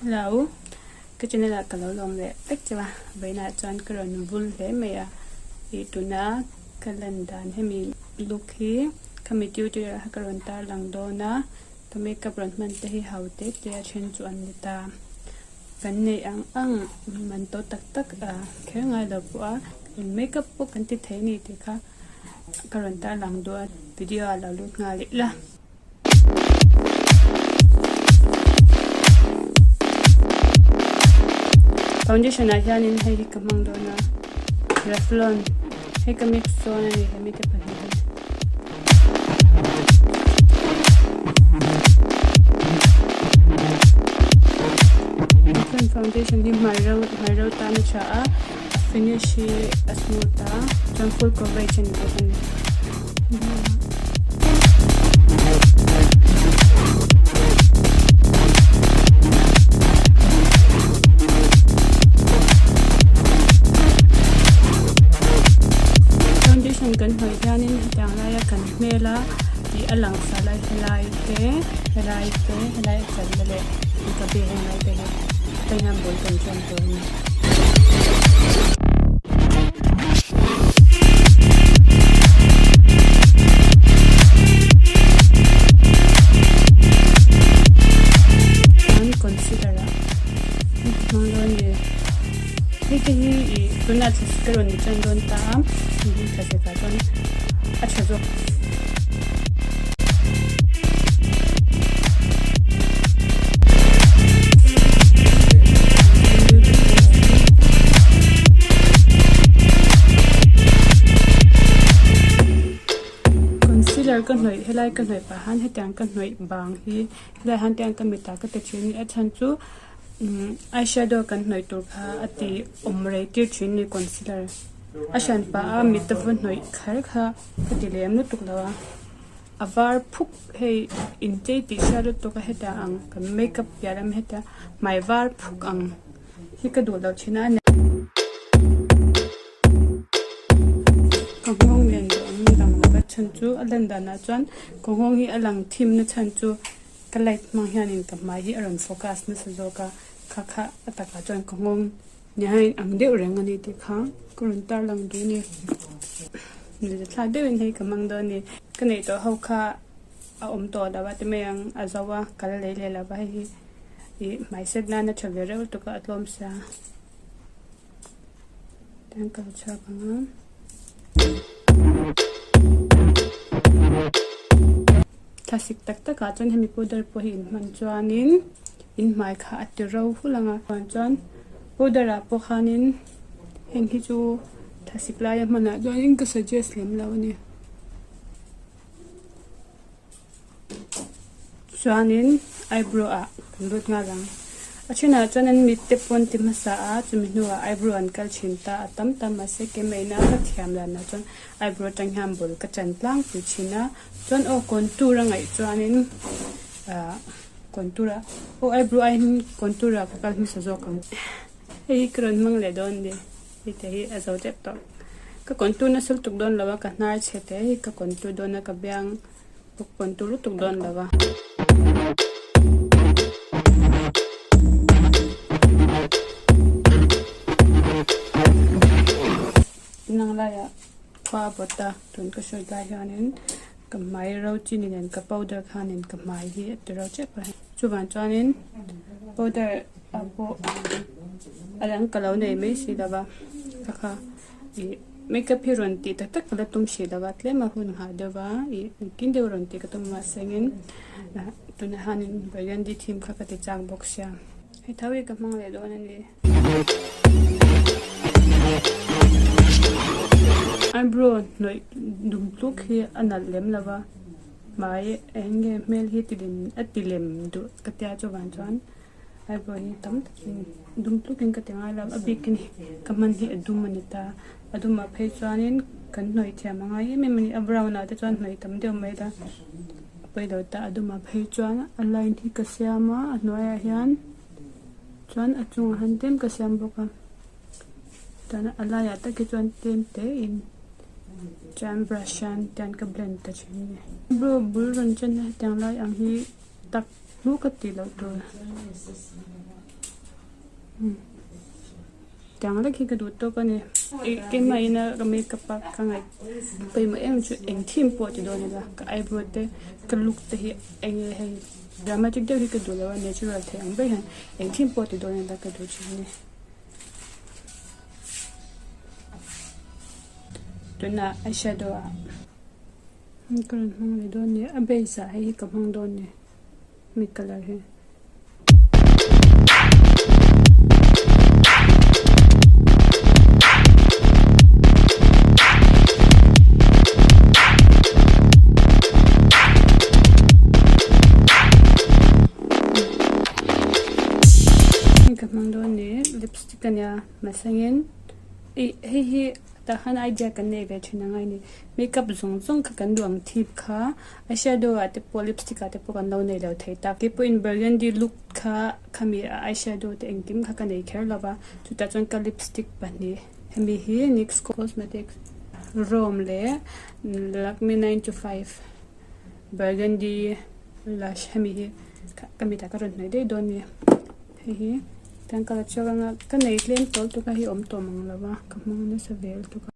Hello, ka channel ah ka lo lawm leh vek cheu a, vawiinah chuan ka rawn vul hle mai a, ih tuna ka lan dan hemi look hi khami tutorial kha ka rawn tar lang dawn a, ka makeup rawn hman te hi ho te te a then chu an ni ta, kan neih ang ang man to tak tak a kher ngai lo pawh a, eng makeup pawh kan ti thei a ni tih kha ka rawn tar lang duh a, video ah lo lut nghal ila. Foundation ah hianin hei hi ka hmang dawn a Revlon hei ka mix dawn a ni hemi te pahnih hi. Revlon foundation hi hmai ro hmai ro tan a tha a a finish hi a smooth a chuan full coverage a ni bawk a ni. Foundation kan hnawih hianin hetiang laia kan hmel a tih a lang sa lai helai te helai te helai a chalna leh ka be heng lai te hi hetiang hian bul kan ṭan tur a ni. An consider a hei ka hmang dawn ni hei te hi ih tunah thlasik ka rawn ni tan dawn ta a hei hi thlasik ah chuan a tha zawk. Concealer ka hnawih helai ka hnawih pah hian hetiang ka hnawih bang hi helai hian tiang ka mitah ka ti thin a chhan chu umm eyeshadow kan hnawih tur kha a ti awm rei tir thin a ni concealer a hran pah a mit te va hnawih kher kha ka ti lem lutuk lo a. A var phuk hei inchei tih hriat lutuk a heta ang kan makeup piah lam heta hmai var phuk ang hi ka duh loh thin a ka nghawng lian duh ang lang lo va chhan chu a lan danah chuan ka nghawng hi a lang thim na chhan chu ka light hmang hianin ka hmai hi a rawn focus nasa zawk a kha kha a takah chuan ka nghawng Ni hian ang deuh reng a ni tih kha ka rawn tar lang duh a ni. Ni thlak deuhin hei ka hmang dawn a ni. Ka neih tawh ho kha a awm tawh lo a ti mai ang a zo a ka la lei leh lo va hei hi ih hmai set nana tha ve reuh lutuk a a tlawm sia. Tiang ka la chhuak ang a. Thlasik tak takah chuan hemi powder pawh hi inhman chuanin in hmai kha a ti ro hul ang a chuan powder ah pawh khanin heng hi chu thlasik laia hmanah chuanin ka suggest lem lo a ni. Chuanin eyebrow ah kan lut nghal ang. A thenah chuan an mit te pawn ti hmasa a, chumi hnuah eyebrow an kal thin ta a tam tam mahse keimahina ka thiam danah chuan eyebrow atang hian bul ka chan tlangpui thin a. Chuan aw contour a ngaih chuanin ah contour a aw eyebrow aiin contour ah ka kal hmasa zawk ang. Hei hi ka rawn hmang leh dawn a ni hei te hi a zo tep tawh. Ka contour nasa lutuk dawn lo a ka hnar chhe te hi ka contour dawn a ka biang ka contour lutuk dawn lo a. Tunang laiah khua a bawt a tun ka hriat lai hianin ka hmai ro chini nen ka powder khanin ka hmai hi a ti ro tep a chuvang chuanin powder ah pawh a dang ka lo nei mai si lo va ka kha ih makeup hi rawn tih tak tak ka la tum hrih lo va tlem a hun nghah deuh va ih engtin deuh rawn tih ka tum mahse engin tunah hianin burgundy theme kha ka ti chak bawk sia hei tho hi ka hmang leh dawn a ni. Eyebrow hnawih dum tluk hi a nalh lem lo va hmai eng nge hmel hi ti a ti lem duh ka tia chuvang chuan eyebrow hi tam takin dum tlukin ka ti ngai lo a bikin ka hman hi a dum a ni ta a dumah phei chuanin kan hnawih thiam a ngai em em a ni a brown ah te chuan hnawih tam deuh mai ila a pawi lo ta a dumah phei chuan a line hi ka siam a a hnuaiah hian. Chuan a chungah hian tlem ka siam bawk a chuan a laiah tak hi chuan tlem te in chuan brush hian tian ka blend ta thin a ni. Bro bul rawn chen na hetiang lai ang hi tak hmuh ka tih loh tur. Tiang lek hi ka duh tawk a ni. Ih keimah ina ka makeup a ka ngaih pawimawh em chu eng thim pawh ti dawn ila ka eyebrow te ka look te hi eng nge hei dramatic deuh hi ka duh lo a natural thei ang ber hian eng thim pawh ti dawn ila ka duh thin a ni. Tunah eyeshadow ah ka rawn hmang leh dawn a ni a base ah hei hi ka hmang dawn a ni. Mi colour hi. Ka hmang dawn ni lipstick ania mahsengin ih hei hi tah khan idea kan nei ve thin angai ni makeup zawng zawng kha kan duh ang thip kha. Eyeshadow ah te pawh lipstick ah te pawh kan lo nei lo thei tak. Keipawhin burgundy look kha khami eyeshadow te engkim kha ka nei kher lo va, chutah chuan ka lipstick pahnih hemi hi NYX cosmetics Rome leh Lakme 9 to 5 burgundy lush hemi hi ka mitah ka rawn hnawih daih dawn a ni. Hei hi tiang ka la chhiar anga ka nei tlem tawh lutuk a hei awm tawh mang lo va ka hmang nasa ve lutuk a.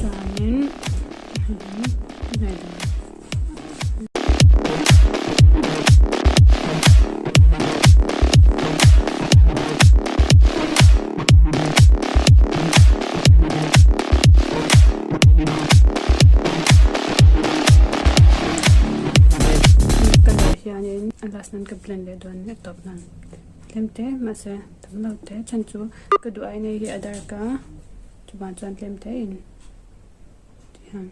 Chuanin hei hi ngaihdan. Colour hianin a last nan ka blend leh dawn a tawp nan tlem te mahse tam lo te chhan chu ka duh ai nei hi a dark a chuvang chuan tlem te in tihian.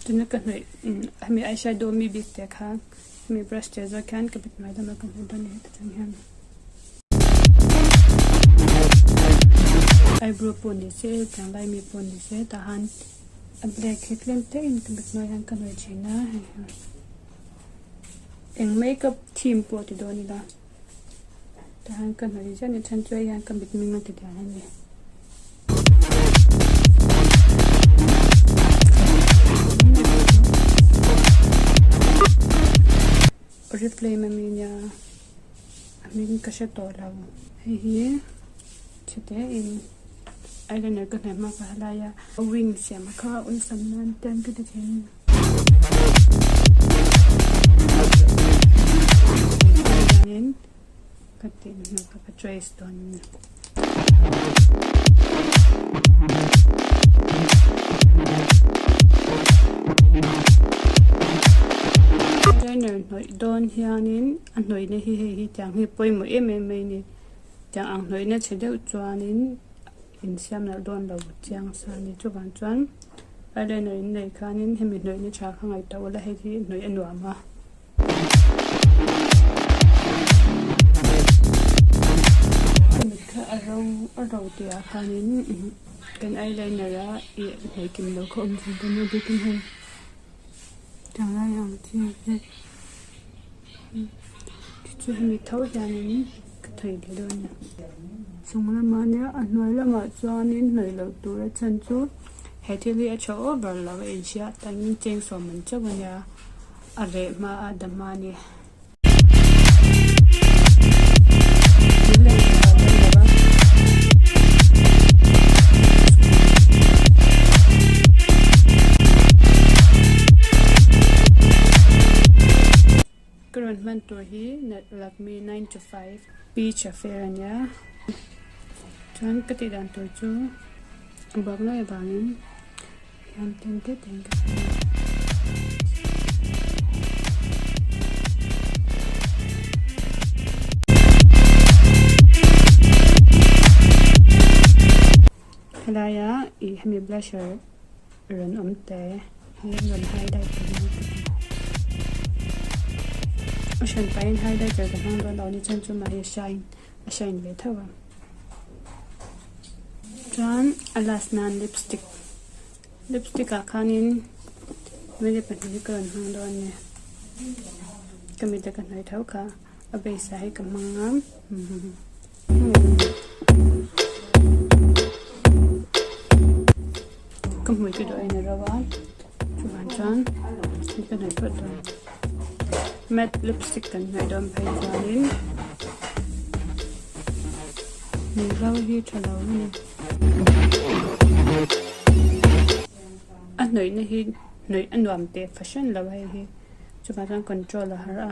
Tuna ka hnawih hemi eyeshadow mi bik te kha hemi brush te zawk hian ka mit hmai lamah ka hnawih dawn a ni heti chung hian. Eyebrow pawh ni se tiang lai mi pawh ni se tah han a black hi tlem te in ka mit hnuai hian ka hnawih thin a hei hian eng makeup theme pawh ti dawn ila. Tahan ka hnawih ziah ni chhan chu hei hian ka mitming a ti dial a ni. Oriflame ami nia a hming ka hre tawh lo. Hei hi chhete in eyeliner ka hnawih hma ka ha lai a wing siam kha awlsam nan te an ka ti thin. Ka tih hnu kha ka trace dawn a ni. Eyeliner hnawih dawn hianin a hnawihna hi hei hi tiang hi pawimawh em em mai a ni. Tiang ang hnawihna chhe deuh chuanin insiam loh dawn lo chiang sa a ni. Chuvang chuan eyeliner in neih khanin hemi hnawihna tha kha ngaihtuah ula hei hi hnawih a nuam a. Mit kha a ro a ro tih ah khanin kan eyeliner a ih hnawih kim loh kha awm thin dawn a bikin hei tiang lai ang chi hi chu hemi tho hianin ka thawih leh dawn a ni. Chung lamah nia a hnuai lamah chuanin hnawih loh tur a chhan chu he thil hi a tha over lo a inhria tangin cheng sawm an chauh a nia. A reh hma a dam a ni. Ka rawn hman tur hi Lakme 9 to 5 peach affair a nia. Chuan ka tih dan tur chu a buak nuai avangin hian tlem te te in ka siam a. Helaia ih hemi blusher rawn awm te hi an rawn highlight ta hian ka ti. A hran pahin highlighter ka hmang dawn lo ni chuan chu mah hi a shine a shine ve tho a. Chuan a last nan lipstick lipstick ah khanin mele pahnih hi ka rawn hmang dawn a ni. Ka mit a ka hnawih tho kha. A base ah hi ka hmang a ka hmui chu duh aiin a ro a chuvang chuan hei ka hnawih phawt dawn matte lipstick kan hnawih dawn phei chuanin hmui ro hi tha lo a ni a hnawihna hi hnawih a nuam teh fahran lo a hei hi chuvang chuan control a har a.